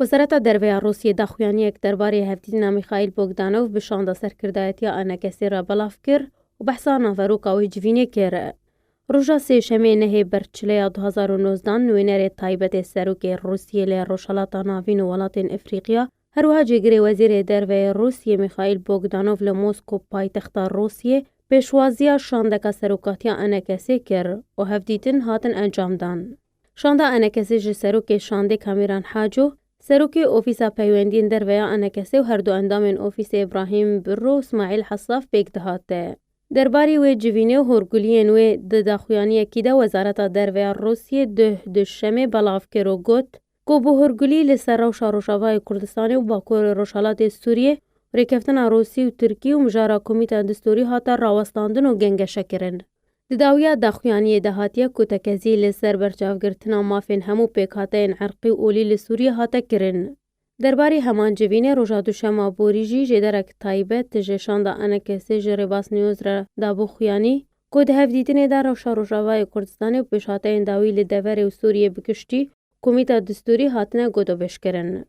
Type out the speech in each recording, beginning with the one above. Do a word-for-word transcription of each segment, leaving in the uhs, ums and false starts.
Wezareta Derve ya Rûsiyê daxuyaniyek derbarê hevdîtina Mîxaîl Bogdanov bi şanda serkirdayetiya A N K S'ê re belav kir û behsa naveroka wê civînê kir. Roja Sêşemê nehê Berçileya du hazar û nozdan nûnerê taybetê serokê Rûsiyê li Rojhelata Navîn û welatên Efrîqiya, her wiha cêgirê Wezîrê Derve yê Rûsiyê Mîxaîl Bogdanov li Moskow, paytexta Rûsiyê, pêşwaziya şandeka serokatiya A N K S'ê kir û hevdîtin hatin encamdan. Şanda A N K S'ê ji serokê şandê Kamîran Haco, serokê Ofîsa Peywendiyên Derve ya A N K S'ê û her du endamên ofîsê Îbrahîm Birro û Smaîl Hesaf pêk dihate. Derbarê wê civînê û horguliyên wê di daxuyaniyekî de Wezareta Derve ya Rûsiyê duh Duşemê belav kir û got ku bi horgulî li ser rewşa Rojavayê Kurdistanê û Bakurê Rojhelatê Sûriyê, rêkeftina Rûsî û Tirkî û mijara Komîta Distûrî hate rawestandin û gengeşekirin. Di dawiya daxuyaniyê de hatiye ku tekezî li ser berçavgirtina mafên hemû pêkhateyên erqî û olî li Sûriyê hate kirin. Derbarê heman civînê roja Duşema borî jî jêderek taybet ji şanda A N K S'ê ji Rêbas News re dabû xuyanî ku di hevdîtinê de rewşa Rojavayê Kurdistanê û pêşhateyên dawî li deverê û Sûriyê bi giştî, Komîta Distûrî hatine gotobêjkirin.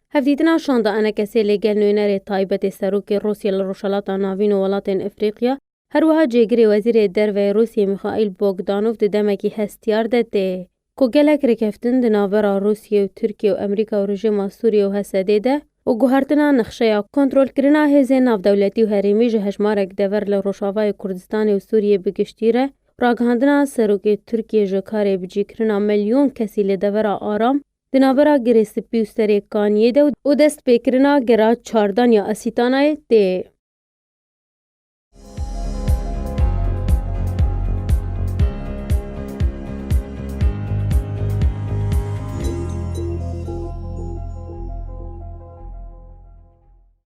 Hevdîtina şanda A N K S'ê li gel nûnerê taybetê serokê Rûsya li Rojhelata Navîn û welatên Efrîqiya, her wiha cêgirê Wezîrê Derve yê Rûsiyê Mîxaîl Bogdanov di demekî hestiyar de tê ku gelek rêkeftin di navbera Rûsiyê û Tirkiye û Amerîka û rejîma Sûriyê û H S D'ê de û guhertina nexşeya kontrolkirina hêzên navdewletî û herêmî ji hejmarek dever li Rojavayê Kurdistanê û Sûriyê bi giştî re, ragihandina serokê Tirkiyê ji karê bicîkirina milyon kesî li devera Aram di navbera Girê Spî û Serê Kaniyê de û destpêkirina Gera Çardan ya Asîtanayê tê.